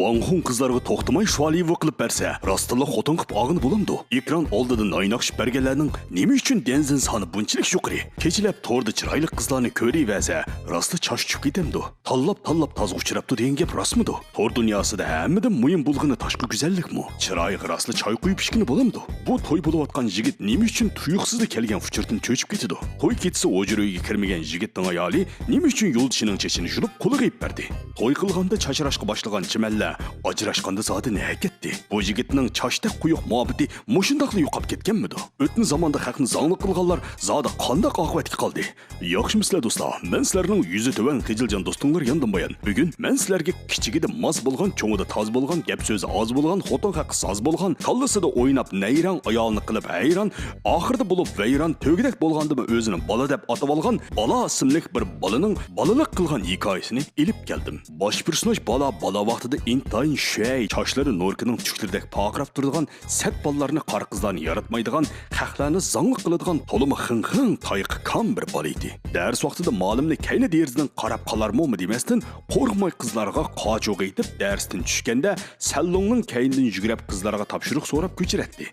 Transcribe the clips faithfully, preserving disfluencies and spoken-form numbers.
ۋاڭ خۇڭ قىزلارغا توختىماي شۇالىۋۇ قىلىپ بەرسە، راستتىنلا خوتۇن قىلىپ ئالغىنى بولامدۇ؟ ئېكران ئالدىدا نايناق چۈشۈپ بەرگەنلەرنىڭ نېمە ئۈچۈن ديەنزېن سانى بۇنچىلىك يۇقىرى؟ كېچىلەپ توردا چىرايلىق قىزلارنى كۆرۈۋەرسە، راستلا چاچ چۈشۈپ كېتەمدۇ؟ تاللاپ-تاللاپ تازغا ئۇچراپتۇ دېگەن گەپ راستمىدۇ؟ تور دۇنياسىدا ھەممىدىن مۇھىم بولغىنى تاشقى گۈزەللىكمۇ؟ چىرايغا راستلا چاي قۇيۇپ ئىچكىلى بولامدۇ؟ بۇ توي بولۇۋاتقان يىگىت نېمە ئۈچۈن تۇيۇقسىزلا كەلگەن ئۇچۇردىن چۆچۈپ كېتىدۇ؟ توي كېچىسى ھۇجرا ئۆيگە كىرمىگەن يىگىتنىڭ ئايالى نېمە ئۈچۈن يولدىشىنىڭ چېچىنى يۇلۇپ قولىغا ئېلىپ بەردى؟ توي قىلغاندا چاچراشقا باشلىغان چىمەنلەر ئاجراشقاندا زادى نەگە كەتتى؟ بۇ يىگىتنىڭ چاچتەك قويۇق مۇھەببىتى مۇشۇنداقلا يوقاپ كەتكەنمىدۇ؟ ئۆتمە زاماندا خەقنى زاڭلىق قىلغانلار زادى قانداق ئاقىۋەتكە قالدى؟ ياخشىمۇسىلەر دوستلار؟ مەن سىلەرنىڭ يۈزى تۆۋەن خىجىلجان دوستۇڭلار ياندىن بايان. بۈگۈن مەن سىلەرگە كىچىكىدە ماس بولغان، چوڭىدا تاز بولغان، گەپ سۆزى ئاز بولغان، خوتۇن ھەققىسى ئاز بولغان، كاللىسىدا ئويناپ نەيرەڭ، ئايالىنى قىلىپ ھەيران، ئاخىرىدا بولۇپ ۋەيران، تۆگىدەك بولغاندىمۇ ئۆزىنى بالا دەپ ئاتىۋالغان بالا ئىسىملىك بىر بالىنىڭ بالىلىق قىلغان ھېكايىسىنى ئېلىپ كەلدىم. باش پېرسوناژ بالا، بالا ۋاقتىدا ئىنتايىن شۈەي، چاچلىرى نوركىنىڭ تۈكلىرىدەك پارقىراپ تۇرىدىغان، سەت بالىلارنى، قارا قىزلارنى ياراتمايدىغان، خەقلەرنى زاڭلىق قىلىدىغان تولىمۇ خىڭ-خىڭ، تايىقى كام بىر بالا ئىدى. دەرس ۋاقتىدا مۇئەللىمنى كەينى دېرىزىدىن قاراپ قالارمۇمۇ دېمەستىن، قورقماي قىزلارغا قاچۇغا ئېيتىپ، دەرستىن چۈشكەندە سەللۇڭنىڭ كەينىدىن يۈگۈرۈپ قىزلارغا تاپشۇرۇق سوراپ كۆچۈرەتتى.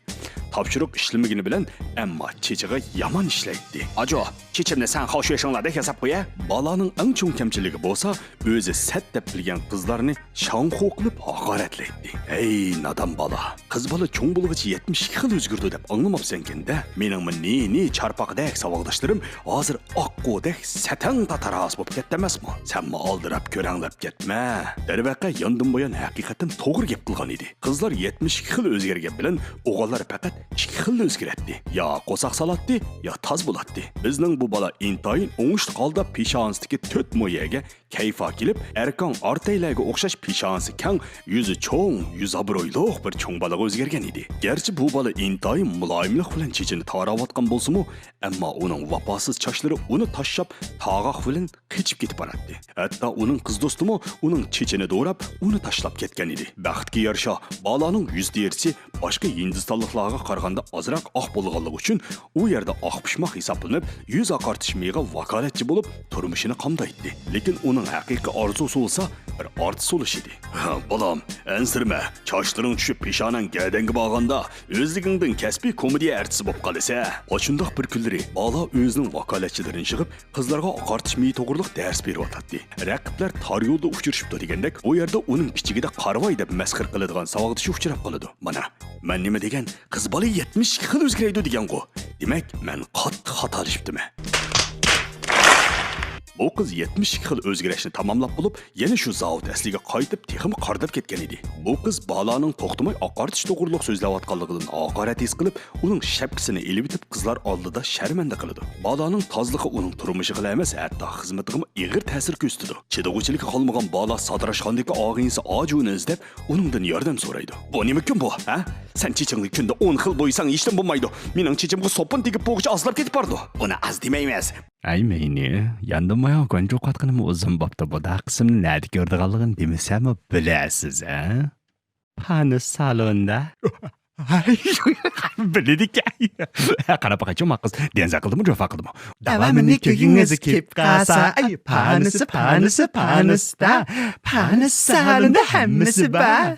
تاپشۇرۇق ئىشلىمىگىنى بىلەن، ئەمما چېچىغا يامان ئىشلەيتتى. ئاجۇ، چېچىمنى سەن خاۋشۈيشىڭلاردەك ياساپ قويە. بالانىڭ ئەڭ چوڭ كەمچىلىكى بولسا، ئۆزى سەت دەپ بىلگەن قىزلارنى شاڭخۇ قىلىپ ھاقارەتلەيتتى. ھەي، نادان بالا! قىز بالا چوڭ بولغۇچە يەتمىش ئىككى خىل ئۆزگىرىدۇ دەپ ئاڭلىماپسەنكەن-دە؟ مېنىڭمۇ نى-نى چارپاقدەك ساۋاقداشلىرىم ھازىر ئاققۇدەك سەتەڭ تاتاراس بولۇپ كەتتى ئەمەسمۇ؟ سەنمۇ ئالدىراپ كۆرەڭلەپ كەتمە. دەرۋەقە، ياندىن بۇيان ھەقىقەتەن توغرا گەپ قىلغان ئىدى. قىزلار يەتمىش ئىككى خىل ئۆزگەرگەن بىلەن ئوغۇللار پەقەت ئىككى خىللا ئۆزگىرەتتى. يا قورساق سالاتتى، يا تاز بولاتتى. بىزنىڭ بۇ بالا ئىنتايىن ئوڭۇشلۇق ھالدا پېشانىسىدىكى تۆت مو يەرگە كەيفا كېلىپ، ئەركان ئارتەيلەرگە ئوخشاش پېشانىسى كەڭ، يۈزى چوڭ، يۈز ئابرۇيلۇق بىر چوڭ بالىغا ئۆزگەرگەن ئىدى. گەرچە بۇ بالا ئىنتايىن مۇلايىملىق بىلەن چېچىنى تاراۋاتقان بولسىمۇ، ئەمما ئۇنىڭ ۋاپاسىز چاچلىرى ئۇنى تاشلاپ، تاغاق بىلەن قېچىپ كېتىپ باراتتى. ھەتتا ئۇنىڭ قىز دوستىمۇ ئۇنىڭ چېچىنى دوراپ، ئۇنى تاشلاپ كەتكەن ئىدى. بەختكە يارىشا، بالانىڭ يۈز تېرىسى باشقا ھىندىستانلىقلارغا قارىغاندا ئازراق ئاق بولغانلىقى ئۈچۈن، ئۇ يەردە ئاق پىشماق ھېسابلىنىپ، يۈز ئاقارتىش مېيىغا ۋاكالەتچى بولۇپ، تۇرمۇشىنى قامدايتتى. لېكىن ئۇنىڭ ھەقىقىي ئارزۇسى بولسا بىر ئارتىس بولۇش ئىدى. بالام، ئەنسىرىمە، چاچلىرىڭ چۈشۈپ پېشانەڭ گەدەنگە بارغاندا، ئۆزلۈكۈڭدىن كەسپىي كومېدىيە ئارتىسى بولۇپ قالىسەن. ئاشۇنداق بىر كۈنلىرى بالا ئۆزىنىڭ ۋاكالەتچىلىرىنى يىغىپ، قىزلارغا ئاقارتىش مېيى توغرىلىق دەرس بېرىۋاتاتتى. رەقىبلەر تار يولدا ئۇچرىشىپتۇ دېگەندەك، ئۇ يەردە ئۇنىڭ كىچىكىدە قارىۋاي دەپ مەسخىرە قىلىدىغان ساۋاقدىشى ئۇچراپ قالىدۇ. مانا، مەن نېمە دېگەن، قىز بالا يەتمىش ئىككى خىل ئۆزگىرەيدۇ دېگەنغۇ. دېمەك، مەن قاتتىق خاتالىشىپتىمەن. بۇ قىز يەتمىش ئىككى خىل ئۆزگىرىشنى تاماملاپ بولۇپ، يەنە شۇ زاۋۇت ئەسلىگە قايتىپ، تېخىمۇ قارىداپ كەتكەن ئىدى. بۇ قىز بالانىڭ توختىماي ئاقارتىش توغرۇلۇق سۆزلەۋاتقانلىقىدىن ھاقارەت ھېس قىلىپ، ئۇنىڭ شەپكىسىنى ئېلىۋېتىپ، قىزلار ئالدىدا شەرمەندە قىلىدۇ. بالانىڭ تازىلىقى ئۇنىڭ تۇرمۇشىغىلا ئەمەس، ھەتتا خىزمىتىغىمۇ ئېغىر تەسىر كۆرسىتىدۇ. چىدىغۇچىلىكى قالمىغان بالا سادىراشخانىدىكى ئاغىنىسى ئاجۇنى ئىزدەپ، ئۇنىڭدىن ياردەم سورايدۇ. بۇ نېمە كۈن بۇ، ھە؟ سەن چېچىڭنى كۈندە ئون خىل بويىساڭ ھېچنېمە بولمايدۇ. مېنىڭ چېچىمغا سوپۇن تېگىپ بولغۇچە ئازلاپ كېتىپ بارىدۇ. بۇنى ئاز دېمەيمىز. ئەي مېنى، ياندىمايغا گۇنجۇقاتقىنىمۇ ئۇزۇن بوپتۇ، بۇنداق قىسىمنى نەدە كۆرىدىغانلىقىنى دېمىسەممۇ بىلەسىز، ھە؟ پانۇس سالوندا. بىلىدىكەن. قاراپ باقايچۇ، ما قىز دېنزا قىلدىمۇ، جوفا قىلدىمۇ؟ داۋامىنى كۆرگۈڭىز كېلىپ قالسا، ئەي، پانۇسى، پانۇسى، پانۇستا. پانۇس سالوندا ھەممىسى بار.